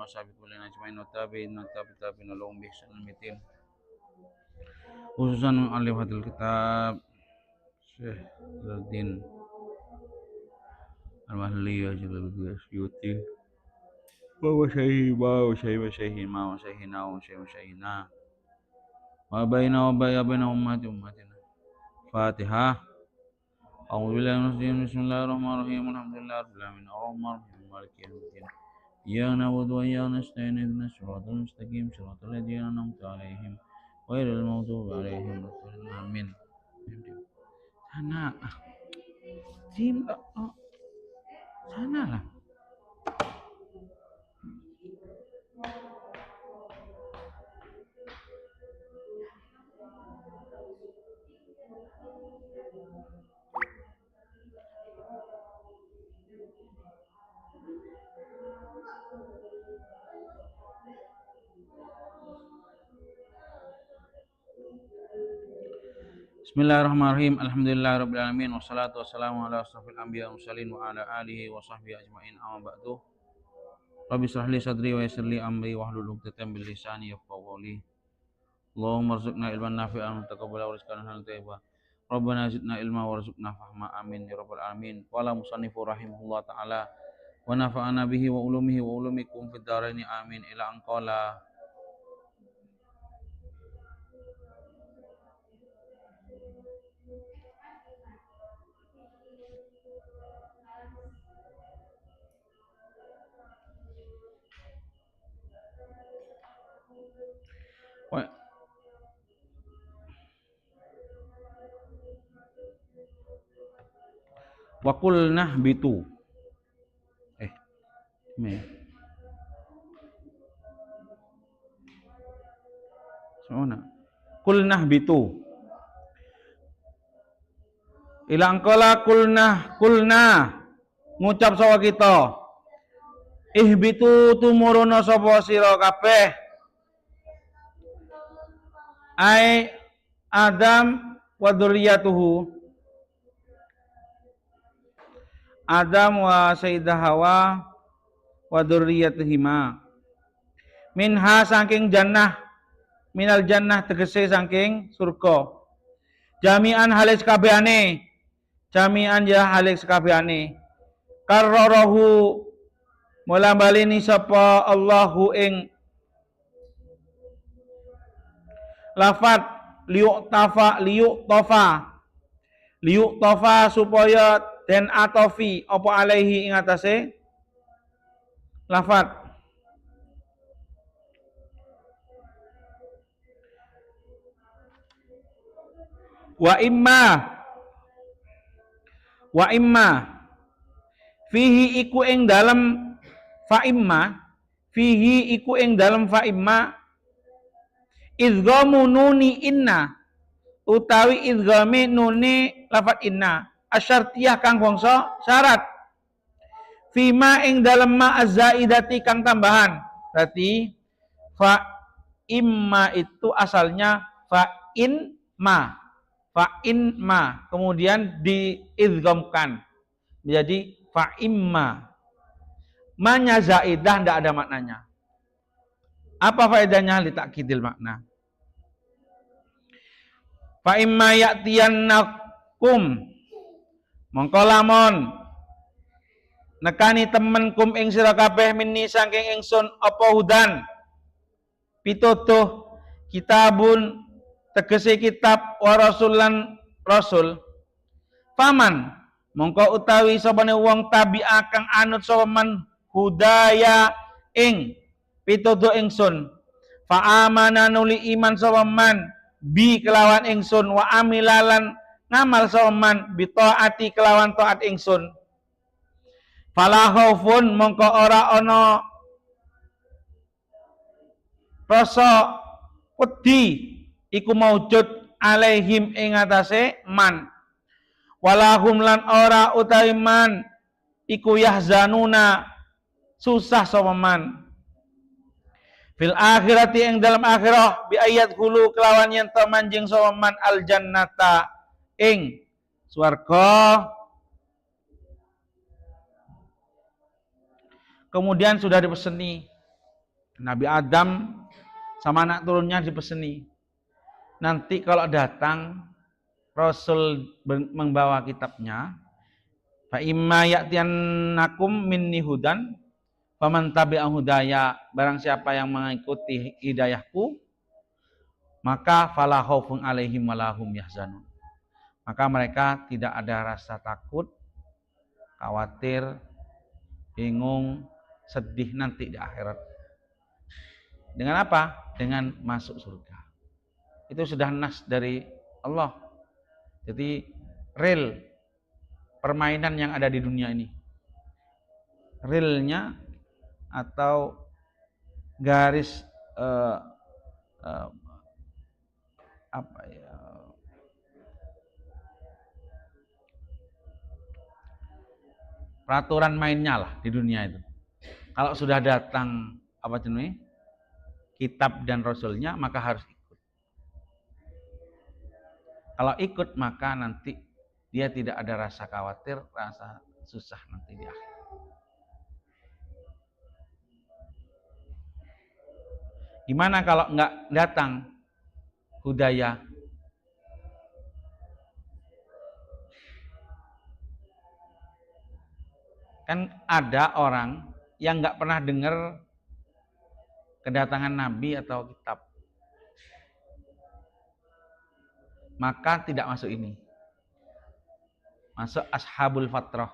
وصحبه كلنا أجمعين والتابعين والتابع التابعين لهم بإحسان المتين، خصوصا مؤلف هذا الكتاب Syekh Jalaluddin Al-Mahli wa Jalaluddin Asyuti wa syaihi wa syaihi wa syaihi wa syaihina wa syaihi wa syaihina wa baina wa baina ummati ummatina. Fatihah. A'udzu billahi minasy syaithanir rajim. Bismillahirrahmanirrahim. Alhamdulillahirabbil alamin. Arrahmanir rahim. Maliki yaumiddin. Iyyaka na'budu wa iyyaka nasta'in. Ihdinas siratal mustaqim. Siratal ladzina an'amta 'alaihim ghairil maghdubi 'alaihim waladdallin. Amin. Sana. Dim. Sana lah. Bismillahirrahmanirrahim. Alhamdulillahirabbil alamin wassalatu wassalamu ala asrofil anbiya wal mursalin wa ala alihi wa sahbihi ajmain. Amma ba'du. Rabbi shrah li sadri wa yassir li amri wahlul 'uqdatam min lisani yafqahu qawli. Allahumma rzuqna ilman nafi'an wa taqabbal rizqan halalan thayyiban. Rabbana zidna ilma warzuqna fahma. Amin ya rabbal alamin. Qala musannifu rahimahullah ta'ala wa nafa'ana bihi wa ulumihi wa ulumikum fid dharaini amin ila an qala. Wa qulna bitu. Ini ya. Soalnya qulna bitu. Ila angkola qulna qulna ngucap sapa kita. Ihbitu tumuruna sapa sira kabeh. Ai Adam wa dzurriyyatuhu. Adam wa Sayyidah Hawa wa dzurriyyatihima. Minha saking jannah, minal jannah tegese saking surga. Jami'an halis kabehane. Jami'an ya halis kabehane. Karrarahu mula balini sapa Allahu ing lafat liuk tafa liuk tofa liuk tofa supaya den atofi apa alaihi ing atase lafat. Wa imma fihi iku ing dalem fa imma fihi iku ing dalem fa imma idghamu nuni inna utawi idghame nuni lafat inna asyartiyah kang bangsa syarat fima ing dalem ma azzaidati kang tambahan. Berarti fa imma itu asalnya fa in ma, fa in ma kemudian diidghamkan menjadi fa imma. Manya zaidah ndak ada maknanya. Apa faedahnya? Litakidil makna. Fa imma ya'tiyannakum mongko lamun nekani temen kum ing sira kabeh minni saking ingsun apa hudan pitutuh kitabun tegese kitab wa rasulan rasul. Faman mongko utawi sapane wong tabi'a kang anut sapa man hudaya ing pitutuh ingsun fa amana nuli iman sapa man bi kelawan ingsun wa amilalan ngamal sapa man bi taati kelawan taat ingsun fala khaufun mongko ora ana rasa wedi iku maujud alaihim ing atase man walahum lan ora utawi man iku yahzanuna susah sapa man fil akhirati ing dalam akhirah bi ayat hulu kelawan yen to manjing sapa man al jannata ing swarga. Kemudian sudah dipeseni Nabi Adam sama anak turunnya dipeseni. Nanti kalau datang Rasul membawa kitabnya, fa imma ya'tiyannakum minni hudan faman tabi'a hudaya, barang siapa yang mengikuti hidayahku maka fala khaufun alaihim walahum yahzanun. Maka mereka tidak ada rasa takut, khawatir, bingung, sedih nanti di akhirat. Dengan apa? Dengan masuk surga. Itu sudah nas dari Allah. Jadi real permainan yang ada di dunia ini, realnya atau garis apa ya, peraturan mainnya lah di dunia itu. Kalau sudah datang apa jenis kitab dan rasulnya, maka harus ikut. Kalau ikut maka nanti dia tidak ada rasa khawatir, rasa susah nanti di akhir. Gimana kalau nggak datang hudaya? Kan ada orang yang nggak pernah dengar kedatangan nabi atau kitab, maka tidak masuk ini. Masuk ashabul fatrah.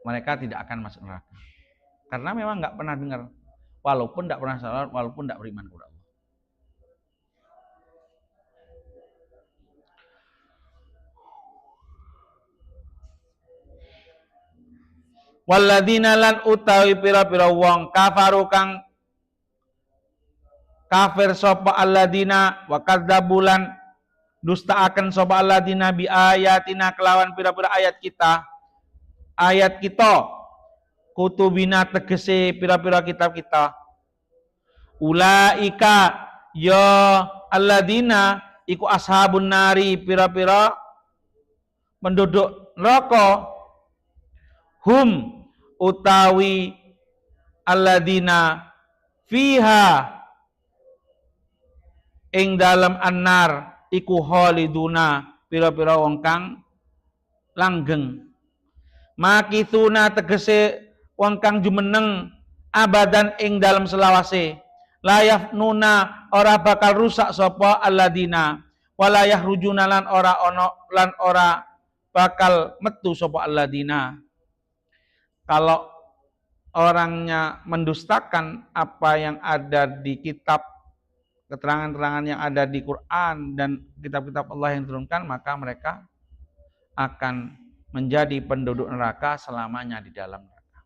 Mereka tidak akan masuk neraka. Karena memang nggak pernah dengar. Walaupun tidak pernah salat, walaupun tidak beriman kepada Allah. Walladzina lan utawi pira-pira wong kafaru kang kafir sapa alladzina wa kadzdzabulan dustaaken sapa alladzina bi ayatina kelawan pira-pira ayat kita, ayat kita kutubina tegese pira-pira kitab kita. Ulaika ya alladzina iku ashabun nari pira-pira penduduk neraka. Hum utawi alladzina fiha ing dalam annar iku khaliduna pira-pira wong kang langgeng. Makithuna tegese wong kang jumeneng abadan ing dalam selawase. Layaf nuna ora bakal rusak sapa alladzina wala yahrujuna lan ora ono lan ora bakal metu sapa alladzina. Kalau orangnya mendustakan apa yang ada di kitab, keterangan-keterangan yang ada di Quran dan kitab-kitab Allah yang diturunkan, maka mereka akan menjadi penduduk neraka selamanya di dalam neraka.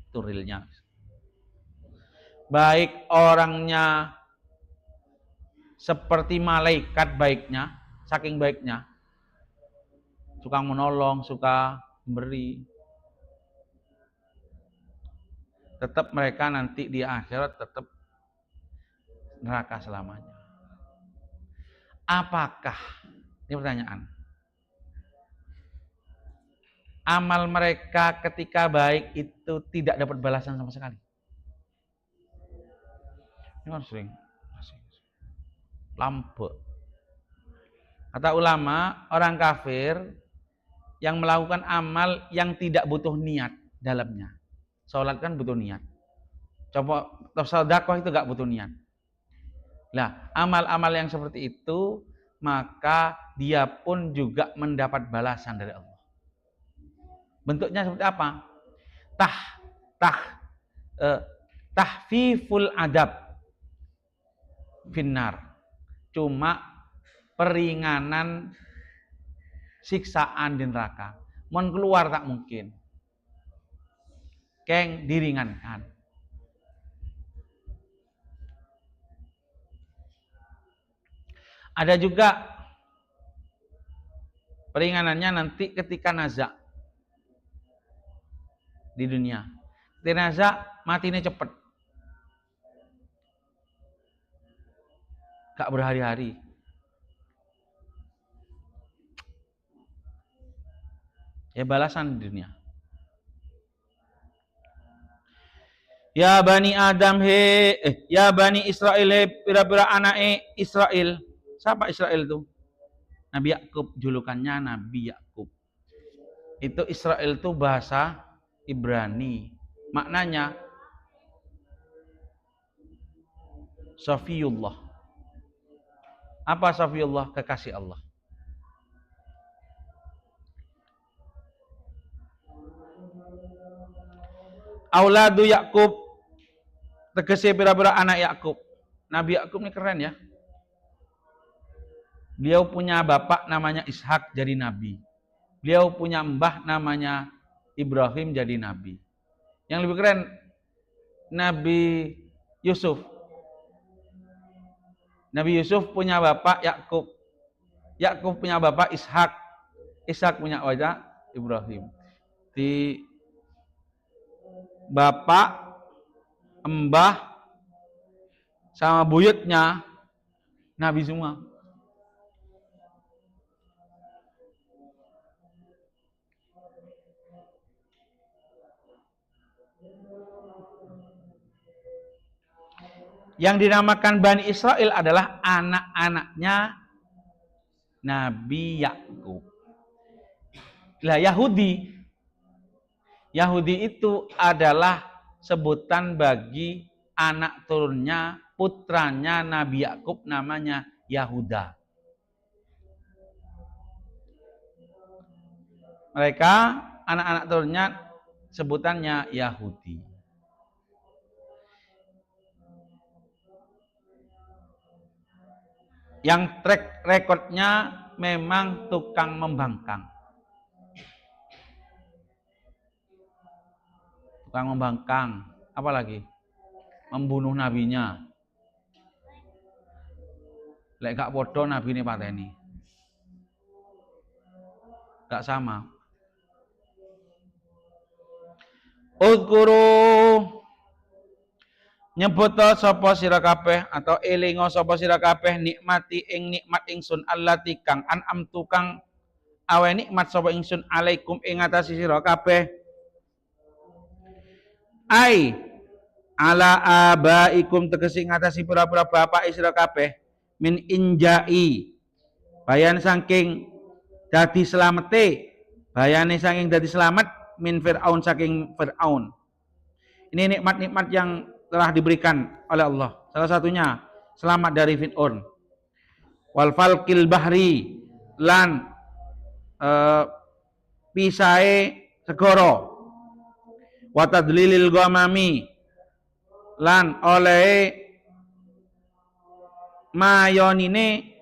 Itu realnya. Baik orangnya seperti malaikat baiknya, saking baiknya, suka menolong, suka memberi, tetap mereka nanti di akhirat tetap neraka selamanya. Apakah, ini pertanyaan, amal mereka ketika baik itu tidak dapat balasan sama sekali? Ini kan sering lambe. Kata ulama, orang kafir yang melakukan amal yang tidak butuh niat dalamnya. Sholat kan butuh niat. Coba sedekah itu gak butuh niat. Nah, amal-amal yang seperti itu, maka dia pun juga mendapat balasan dari Allah. Bentuknya seperti apa? Tahfiful adab finnar. Cuma peringanan siksaan di neraka. Mau keluar tak mungkin. Keng diringankan. Ada juga peringanannya nanti ketika nazak di dunia. Ketika nazak matinya cepet, gak berhari-hari. Ya balasan di dunia. Ya Bani Adam he, ya Bani Israel he, pira-pira anake Israel. Siapa Israel itu? Nabi Yakub, julukannya Nabi Yakub. Itu Israel itu bahasa Ibrani. Maknanya Safiyullah. Apa Safiyullah? Kekasih Allah. Auladu Yakub, tegese pira-pira anak Yakub. Nabi Yakub ini keren ya. Beliau punya bapak namanya Ishak jadi nabi. Beliau punya mbah namanya Ibrahim jadi nabi. Yang lebih keren Nabi Yusuf. Nabi Yusuf punya bapak Yakub. Yakub punya bapak Ishak. Ishak punya wajah Ibrahim. Di bapak, embah, sama buyutnya nabi semua. Yang dinamakan Bani Israel adalah anak-anaknya Nabi Yakub. Lah Yahudi, Yahudi itu adalah sebutan bagi anak turunnya, putranya Nabi Yakub namanya Yahuda. Mereka anak-anak turunnya sebutannya Yahudi. Yang track recordnya memang tukang membangkang. Tukang membangkang, apalagi membunuh nabinya. Lek gak podo nabine pateni. Gak sama. Udkuru, nyebut sapa sira kabeh atau elingo sapa sira kabeh nikmati ing nikmat ingsun allati kang an'am tukang awe nikmat sapa ingsun alaikum ing atase sira kabeh, ai ala abaikum tegese ing atase pira-pira bapak sira kabeh, min injai bayan saking dadi selamete, bayane saking dadi selamat min Fir'aun saking Fir'aun. Ini nikmat-nikmat yang telah diberikan oleh Allah. Salah satunya selamat dari Fir'aun. Wal falkil bahri lan pisahe segoro. Wa tadlilil ghamami lan oleh mayonine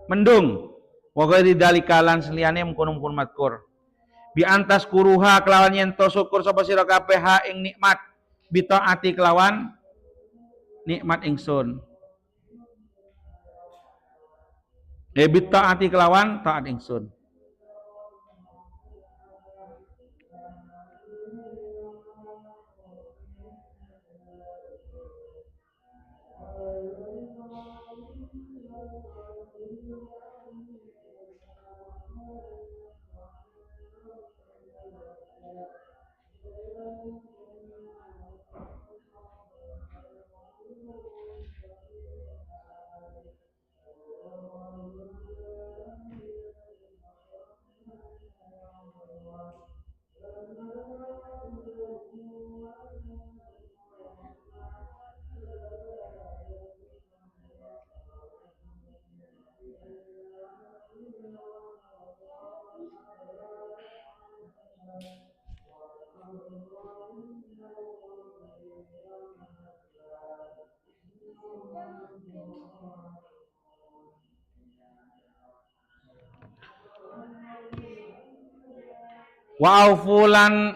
mendung. Wa ghairi dzalika lan seliyane mengkono-mengkono madkur. Bi antas kuruha kelawan yen to syukur sapa sira kabeh ha ing nikmat, bi taati kelawan nikmat ingsun. Bi taati kelawan taat ingsun. Wa aufulan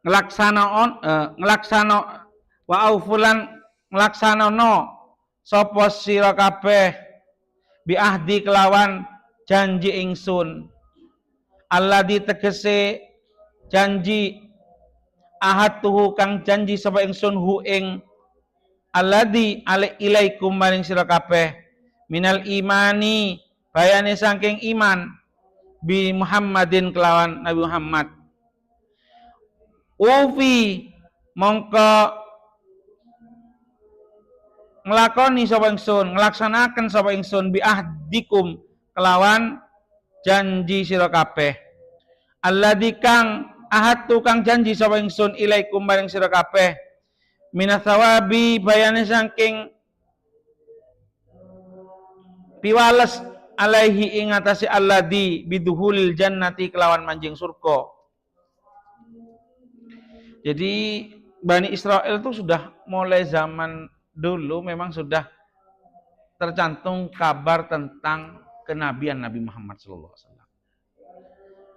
nglaksanaon nglaksana wa aufulan nglaksanono sapa sira kabeh bi ahdi kelawan janji ingsun alladzi tegese janji ahadtuhu kang janji sapa ingsun hu ing alladzi ale ilaikum maring sira kabeh minal imani bayane saking iman bi Muhammadin kelawan Nabi Muhammad. Ufi mongko nglakoni sapa ingsun, nglaksanaken sapa ingsun bi ahdikum kelawan janji sira kabeh. Alladzi kang ahadtu kang janji sapa ingsun ilaikum maring sira kabeh minas thawabi bayane saking piwales alaihi ing atase alladzi biduhulil jannati kelawan manjing surga. Jadi Bani Israel itu sudah mulai zaman dulu memang sudah tercantum kabar tentang kenabian Nabi Muhammad sallallahu alaihi wasallam.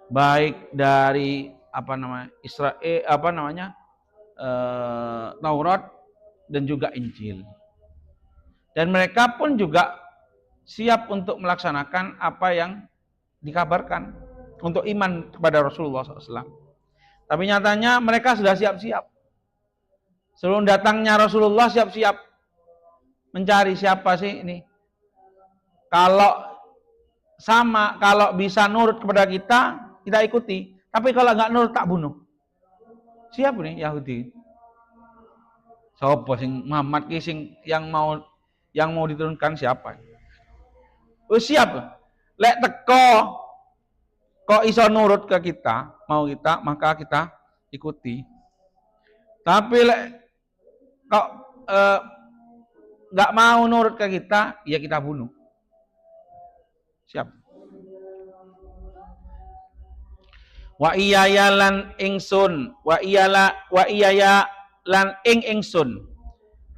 Baik dari apa namanya Israel, apa namanya Taurat dan juga Injil. Dan mereka pun juga siap untuk melaksanakan apa yang dikabarkan untuk iman kepada Rasulullah SAW. Tapi nyatanya mereka sudah siap-siap. Sebelum datangnya Rasulullah siap-siap mencari siapa sih ini. Kalau sama, kalau bisa nurut kepada kita, kita ikuti. Tapi kalau nggak nurut tak bunuh. Siap nih Yahudi. Sopo sing Muhammad ki sing yang mau diturunkan siapa? Oh, siap. Lek teko kok iso nurut ke kita, mau kita, maka kita ikuti. Tapi lek kok nggak mau nurut ke kita, ya kita bunuh. Siap. Wa iyaya lan ingsun, wa iyala wa iyaya lan ing ingsun.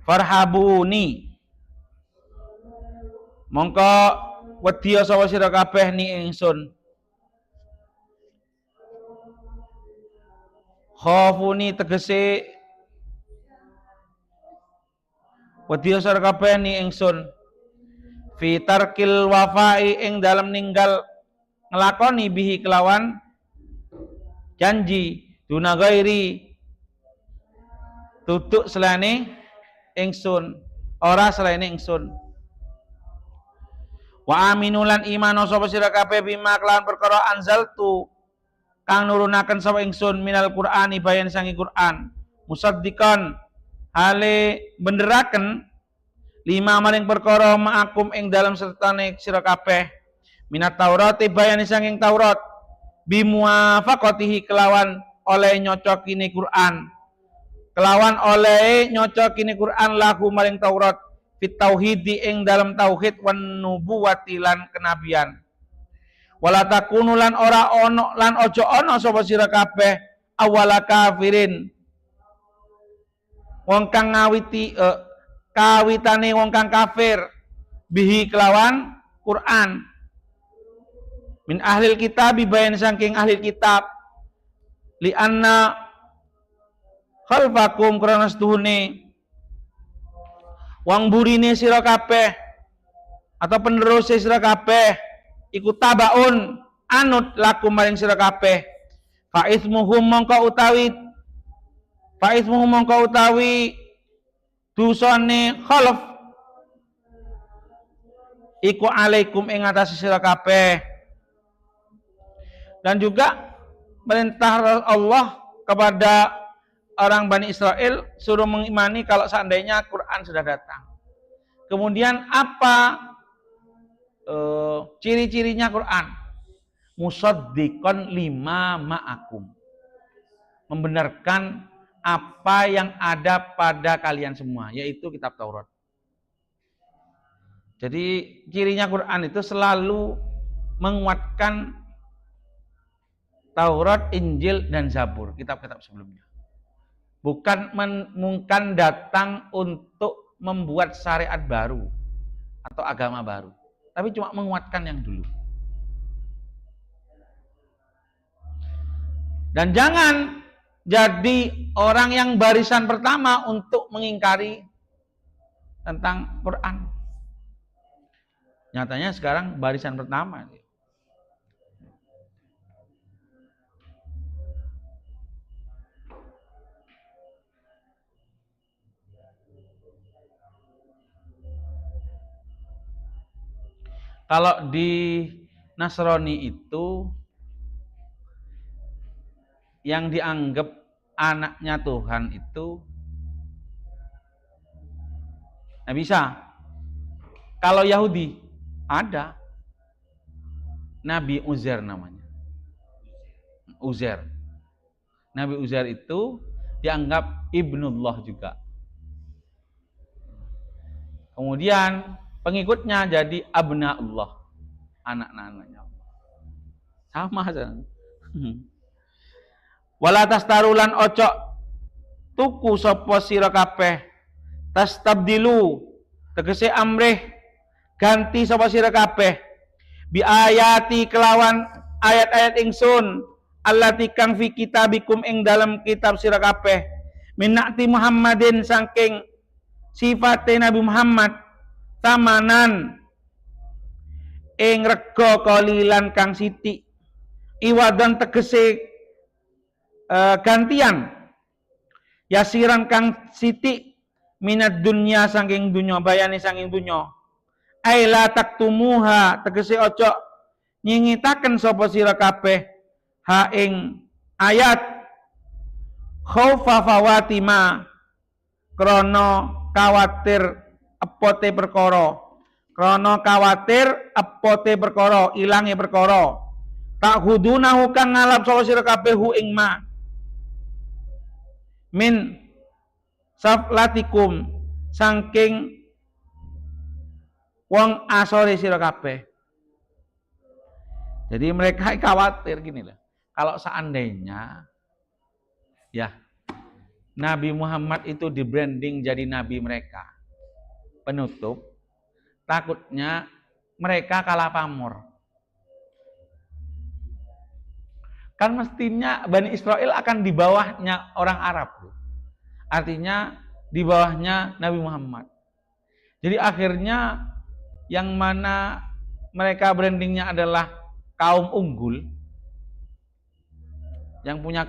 Farhabuni. Mongko wedya sapa sira kabeh ni ingsun. Khafuni tegese wedya sira kabeh ni ingsun. Fi tarkil wafai ing dalem ninggal nglakoni bihi kelawan janji duna ghairi tutuk selaine ingsun, ora selaine ingsun. Wa aminu lan imano sapa sira kabeh bima kelawan perkara anzaltu kang nurunaken sapa ingsun minal Qur'ani bayan sangi Qur'an musaddiqan hale benderaken lima maring perkara ma'akum ing dalem sertane sira kabeh minat Taurati bayan sanging Taurat bimuwafaqatihi kelawan oleh nyocokine Quran, kelawan oleh nyocokine Quran lahu maring Taurat fit tauhidi ing dalam tauhid wan nubuwati lan kenabian. Wala takunu lan ora ono lan ojo ono sapa sira kabeh awala kafirin wong kang ngawiti kawitane wong kang kafir bihi kelawan Quran min ahlil kitab bayan saking ahli kitab li anna khalfakum krana setuhune wong burine sira kabeh atau penerus sira kabeh iku tabaun anut lakum maring sira kabeh fa ismuhum mongko utawi fa ismuhum mongko utawi dosane khalaf iku alaikum ing atase sira kabeh. Dan juga perintah Allah kepada orang Bani Israel suruh mengimani kalau seandainya Quran sudah datang. Kemudian apa ciri-cirinya Quran? Musaddiqan lima ma'akum. Membenarkan apa yang ada pada kalian semua, yaitu kitab Taurat. Jadi cirinya Quran itu selalu menguatkan Taurat, Injil, dan Zabur, kitab-kitab sebelumnya. Bukan mungkin datang untuk membuat syariat baru atau agama baru, tapi cuma menguatkan yang dulu. Dan jangan jadi orang yang barisan pertama untuk mengingkari tentang Quran. Nyatanya sekarang barisan pertama. Kalau di Nasrani itu Yang dianggap anaknya Tuhan itu nggak bisa. Kalau Yahudi ada Nabi Uzair namanya. Uzair. Nabi Uzair itu dianggap ibnullah juga. Kemudian pengikutnya jadi abna Allah, anak-anaknya Allah. Sama saja. ولا تشتروا lan ojo tuku sapa sira kabeh, تستبدلوا tegese amrih ganti sapa sira kabeh, بآياتي kelawan ayat-ayat ingsun, التي kang في كتابكم ing dalam kitab sira kabeh, من نعت محمد saking sifate Nabi Muhammad, ثمنا ing rega, قليلا kang sithik, عوضا tegese gantian, يسيرا kang sithik, من الدنيا saking dunya, bayane saking dunya. أي لا تكتموها tegese ojo nyingitaken sapa sira kabeh ها ing ayat, خوف فوات ما krana kawatir epote perkara, krana kawatir epote perkara, ilange perkara, تأخذونه kang ngalap sapa sira kabeh ه ing ما, من سفلتكم saking wong asore sira kabeh. Jadi mereka khawatir gini lah. Kalau seandainya ya Nabi Muhammad itu di branding jadi nabi mereka penutup, takutnya mereka kalah pamor. Kan mestinya Bani Israel akan di bawahnya orang Arab. Artinya di bawahnya Nabi Muhammad. Jadi akhirnya yang mana mereka brandingnya adalah kaum unggul yang punya